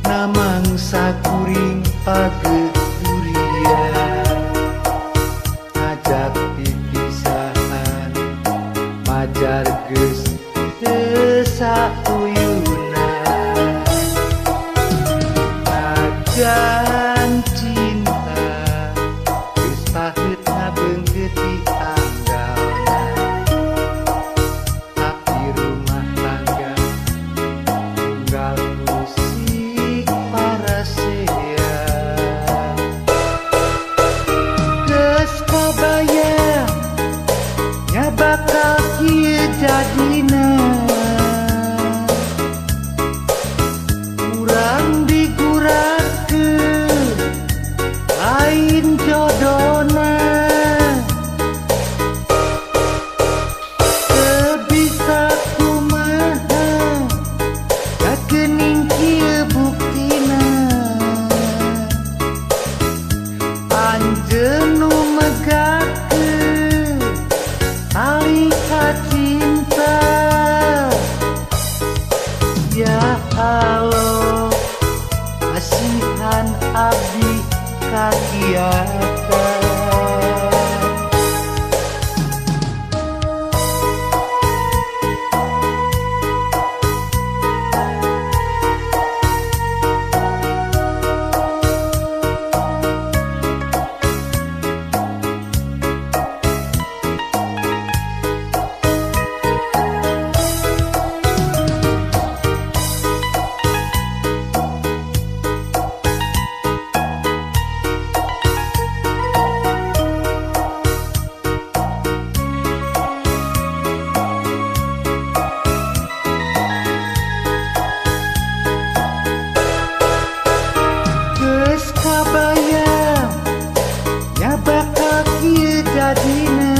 Namangsa kuring pagedurian ngajak pipisahan majar geus teu sauyunan najan cinta geus paheut ngabeungkeuti anggalna tapi rumah tangga unggal musik parasea geus kabayang nya bakal kieu jadina urang digurakeun lain jodona teu bisa kumaha da geuning kieu buktina anjeun nu megakeun tali kacinta. Ya Allah, kasihan abdi ka kiata. Geus kabayang nya bakal kieu jadina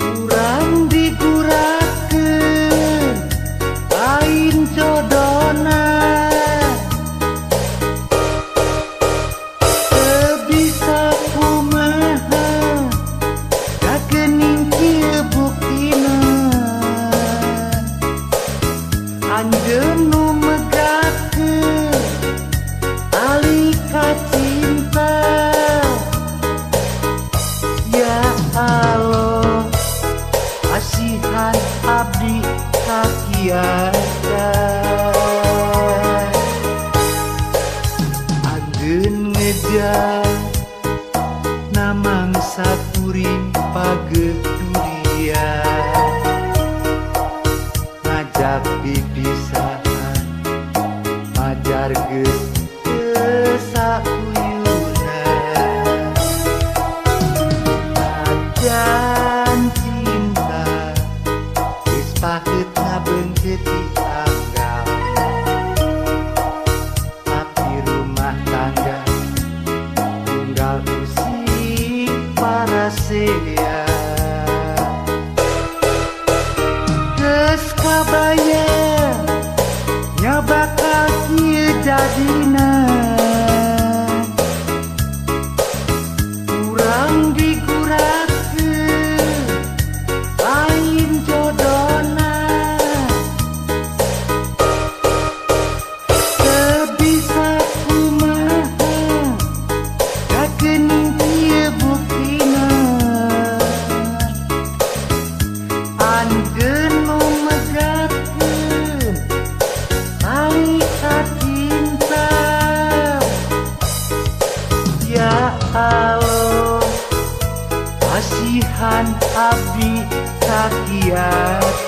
urang digurakeun lain jodona teu bisa kumaha da geuning kieu buktina anjeun nu megakeun tali kacinta. Ya Allah, kasihan abdi ka kiata. Anjeun ngeja namangsa kuring pagedurian ngajak pipisahan majar geus teu sauyunan najan cinta geus paheut ngabeungkeuti anggalna tapi rumah tangga unggal usik parasea geus kabayang nya bakal kieu jadina urang digurakeun lain jodona teu bisa kumaha da geuning kieu buktina anjeun nu megakeun tali kacinta. Ya Allah, kasihan abdi ka kiata.